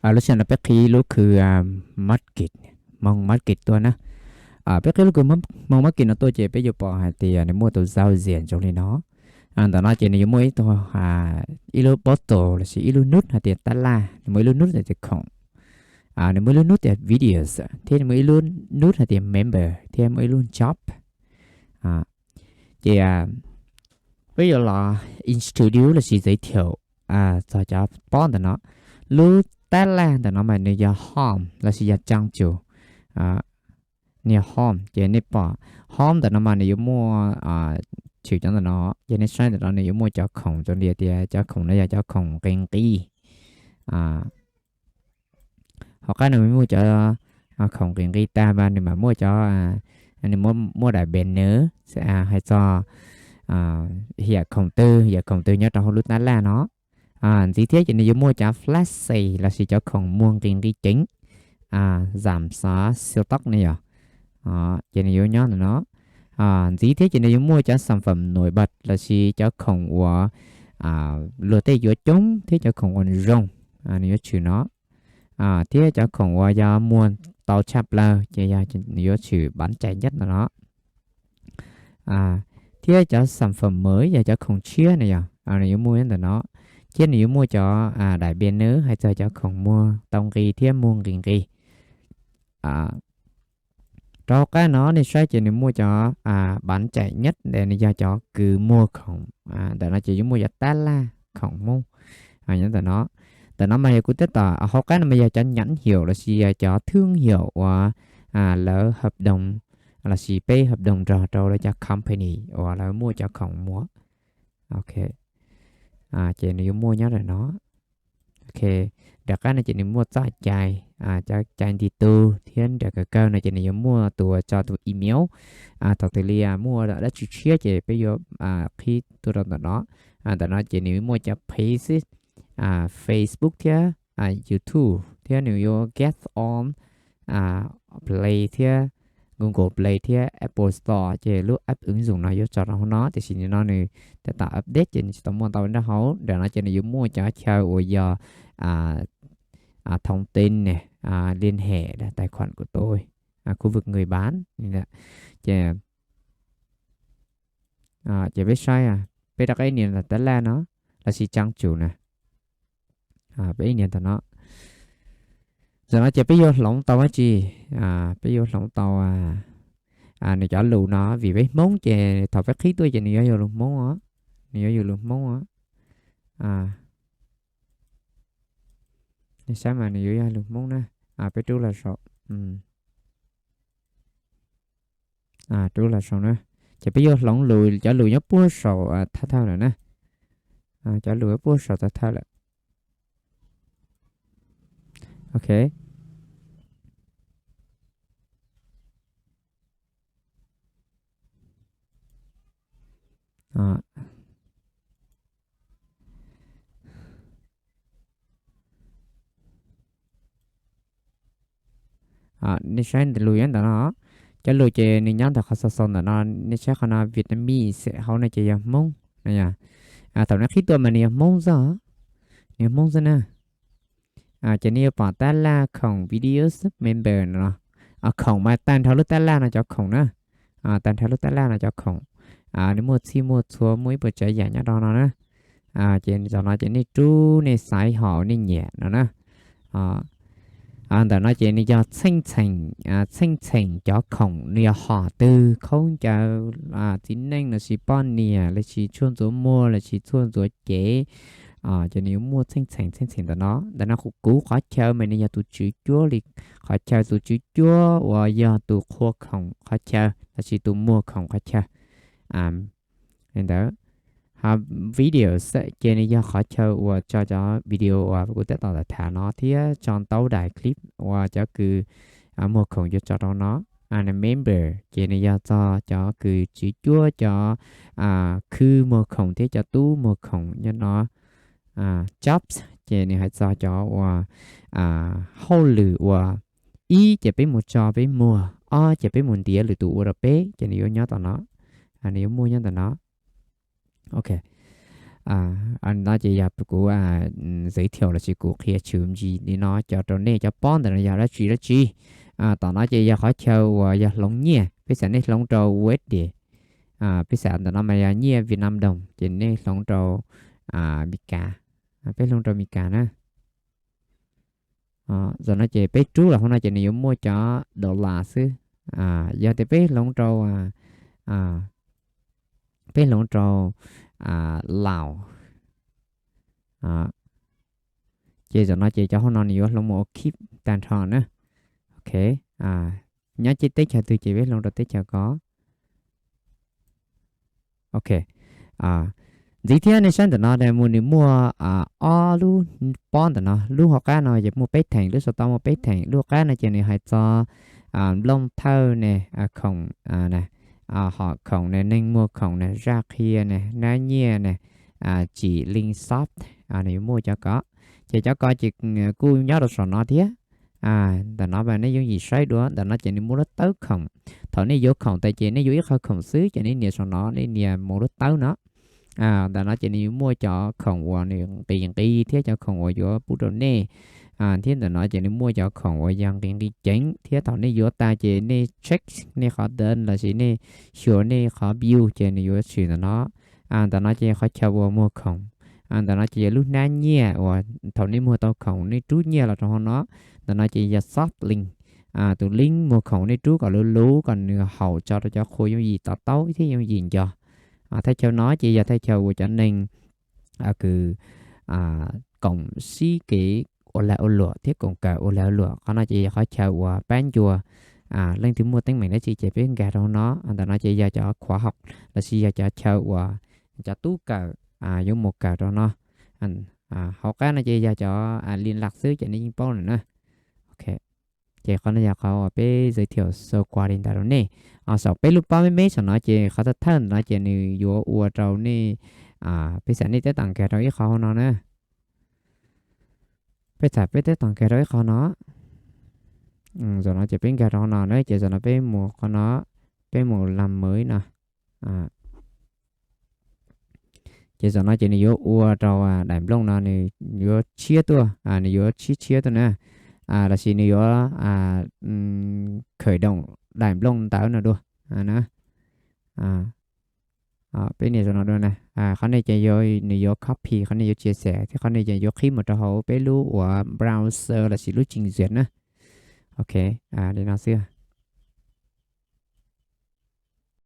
Lub sij hawm no peb qhib lub khw market, Hmong market tuaj na. Peb qhib lub khw Hmong market no tuaj ces peb yuav pom hais tias nws muaj tus giao diện zoo li no. Ntawm no ces nws yuav muaj ib tug, ib lub bottle lossis ib lub nub hais tias tab laj, nws muaj ib lub nub hais tias khoom, nws muaj ib lub nub tias videos, thiab nws muaj ib lub nub hais tias member, thiab muaj ib lub job. Ces peb yuav los introduce lossis giới thiệu txog cov pob ntawm no. Lub tab laj ntawm no mas nws yog home lossis yog trang chủ, nws yog home. Ces nej pom home ntawm no mas nws yuav muaj, tshwm cov ntawm no, ces nej saib ntawm no nws yuav muaj cov khoom zoo li tias cov khoom no yog cov khoom nqi nqi. Hauv qab no muaj cov khoom nqi nqi tag mas nws mam muaj cov, nws muaj daim banner hais txog yam khoom twg yam khoom twg nyob rau hauv lub tab laj no. Ntxiv thiab ces nws yuav muaj cov flash sale lossis cov khoom muag nqi nqi ceev, giảm giá siêu tốc ne yom. Ces nws yuav nyob ntawm no. Ntxiv thiab ces nws yuav muaj cov sản phẩm nổi bật lossis cov khoom uas luag tej yuav coob thiab cov khoom uas zoo, nws yuav tshwm no. Thiab cov khoom uas yog muag tau tshaj plaws ces yog nws yuav tshwm bán chạy nhất ntawm no. Thiab cov sản phẩm mới yog cov khoom tshiab ne yom, nws yuav muaj ntawm no. Thiab nws yuav muaj cov daim banner hais txog cov khoom muag tau nqi thiab muag nqi nqi. Rau hauv qab no nej saib ces nws muaj cov bán chạy nhất, nws yog cov kws muag khoom. Ntawm no ces yuav muaj cov tab laj khoom Hmoob nyob ntawm no. Ntawm no mas yog kuv tab tom, hauv qab no mas yog cov nhãn hiệu lossis yog cov thương hiệu uas lawv hợp đồng lossis peb hợp đồng nrog rau lawv cov company uas lawv muaj cov khoom muag. Ok, ces nws yuav muaj nyob ntawm no. Ok, nram qab no ces nws muaj txoj cai, cov cai nti tus thiab nram kawg kawg no ces nws yuav muaj tus uas tso tus email. Thaum twg li muaj dab tsi tshiab ces peb yuav qhib tuaj rau ntawm no. Ntawm no ces nws muaj cov page xwb, Facebook thiab YouTube thiab nws yuav get on Play thiab Google Play thiab Apple Store, ces lub app ứng dụng no yuav tso rau hauv no, tiam sis nim no nws tab tom update ces nws tsis tau muaj ntau nyob hauv. Nram no ces nws yuav muaj cov chaw uas yog thông tin ne, liên hệ, tài khoản của tôi, khu vực người bán. Ces, ces peb saib, peb rov qab nias tab laj no, lossis trang chủ na. Peb nias ntawm no. Ntawm no ces peb yuav hloov tau dab tsi? Peb yuav hloov tau nws cov lus no, vim peb Hmoob ces thaum peb qhib tuaj ces nws yuav yog lus Hmoob os. Nws yuav yog lus Hmoob os. Nej saib mas nws yuav yog lus Hmoob na. Peb rub los saum, rub los saum na. Ces peb yuav hloov lus, cov lus nyob puag saum thawj thawj lawm na. Cov lus nyob puag saum thawj thawj lawm. Ok. Nej saib lus nyob ntawm no, cov lus ces nws nyob ntawm qhov xaus xaus ntawm no. Nej saib qhov no Vietnamese, hauv no ces yog Hmoob no yom. Thaum nej qhib tuaj mas nws yog Hmoob xwb, nws yog Hmoob xwb na. Ces nej yuav pom tab laj khoom videos member no. Khoom mas tag nrho lub tab laj no cov khoom na. Tag nrho lub tab laj no cov khoom, nws muaj txhij muaj txhua, muaj ib puas tsav yam nyob rau no na. Ces zaum no ces nej rub nej xaiv hom nej nyiam no na. Ntawm no ces nws yog txheej txheem, txheej txheem cov khoom, nws yog hom twg, khaub ncaws, txiv neej lossis poj niam lossis tshuaj ntxuav muag lossis tshuaj ntxuav cev. Ces nws yuav muaj txheej txheem txheej txheem ntawm no. Ntawm no kuv qhov chaw mas nws yog tus tswv cuab li, qhov chaw tus tswv cuab uas yog tus qhua khoom qhov chaw lossis tus muag khoom qhov chaw. Li ntawd, videos ces nws yog qhov chaw uas tso cov video uas kuv tab tom tham no thiab tso ntaub daim clip uas cov kws muag khoom yuav tso rau no. Member ces nws yog txog cov kws tswv cuab cov khw muag khoom thiab cov tub muag khoom nyob no. Jobs ces nws hais txog cov uas hauj lwm uas ib ces peb mus tso peb muag, ob ces peb mus ntiav lwm tus ua rau peb, ces nws yuav nyob tom no, nws yuav muaj nyob ntawm no. Ok. no ces yog kuv xwv thiaum lossis kuv qhia tshwm ntsis li no cov rau nej cov pob ntawm no yog dab tsi dab tsi. Tom no ces yog qhov chaw uas yog hloov nyiaj, peb xav nej hloov rau U S D, peb xav ntawm no mas yog nyiaj Việt Nam đồng ces nej hloov rau Meskas, peb hloov rau Meskas na. Zaum no ces peb rub los hauv no ces nws yuav muaj cov dollar xwb. Yog tias peb hloov rau, peb hloov rau Laos, ces zaum no ces cov hauv no nws yuav hloov mus ua khib tag nrho na. Ok, nyob teb chaws twg ces peb hloov rau teb chaws ko. Ok, ntxiv thiab nej saib ntawm no mus nws muaj ob lub pob ntawm no, lub hauv qab no ces muaj peb theem, lub saum toj muaj peb theem, lub hauv qab no ces nws hais txog nplooj thawj ne, khoom, hom khoom ne, neeg muag khoom ne, zaj qhia ne, nab nyiaj ne, chỉ link shop, nws yuav muaj cov ko. Ces cov ko ces kuj nyob rau saum no thiab. Ntawm no mas nej yooj yim saib dua, ntawm no ces nws muaj lub tawb khoom. Thaum nej yuav khoom tas ces nej yuav ib qho khoom xwb ces nej nias saum no, nej nias mus lub tawb no. Ntawm no ces nws yuav muaj cov khoom uas nws nqis nqis thiab cov khoom uas yuav pub rau nej. Thiab ntawm no ces nws muaj cov khoom uas yog nqis nqis ceev thiab thaum nej yuav tas ces nej check nej qhov done lossis nej xyuas nej qhov bill ces nws yuav tshwm ntawm no. Ntawm no ces qhov chaw uas muag khoom. Ntawm no ces yog lub hnab nyiaj uas thaum nej muag tau khoom nej rub nyiaj los rau hauv no. Ntawm no ces yog shop link, tus link muag khoom nej rub kom luv luv kom nws haum tso rau cov qhua yooj yim to taub thiab yooj yim nco. Thaj chaw no ces yog thaj chaw uas cov neeg kws koom sib kev ua lag ua luam thiab koom kawm ua lag ua luam. Qhov no ces yog qhov chaw uas pab ncua leej twg muaj teeb meem dab tsi ces peb nkag rau hauv no. Ntawm no ces yog cov khóa học lossis yog cov chaw uas cov tub kawm yuav mus kawm rau no. Hauv qab no ces yog cov liên lạc xwb ces nej yeej paub lawm na. Ok, ces qhov no yog qhov uas peb giới thiệu sơ qua li ntawd rau nej. Saum peb lub pob me me saum no ces qhov thawj thawj ntawm no ces nws yuav ua rau nej, peb xam nej tab tom nkag rau ib qho hauv no na. Peb xam peb tab tom nkag rau ib qho no. Zaum no ces peb nkag rau qhov no na, ces zaum no peb mus qhov no, peb mus làm mới no. Ces zaum no ces nws yuav ua rau daim nplooj no nws yuav tshiab tuaj, nws yuav tshiab tshiab tuaj na, lossis nws yuav khởi động daim nplooj ntawv no dua na. Peb nias rau no dua na. Qhov nej ces nws yuav copy, qhov nej yuav chia sẻ thiab qhov nej ces yuav qhib mus rau hauv peb lub uas browser lossis lub trình duyệt na. Ok, li no xwb.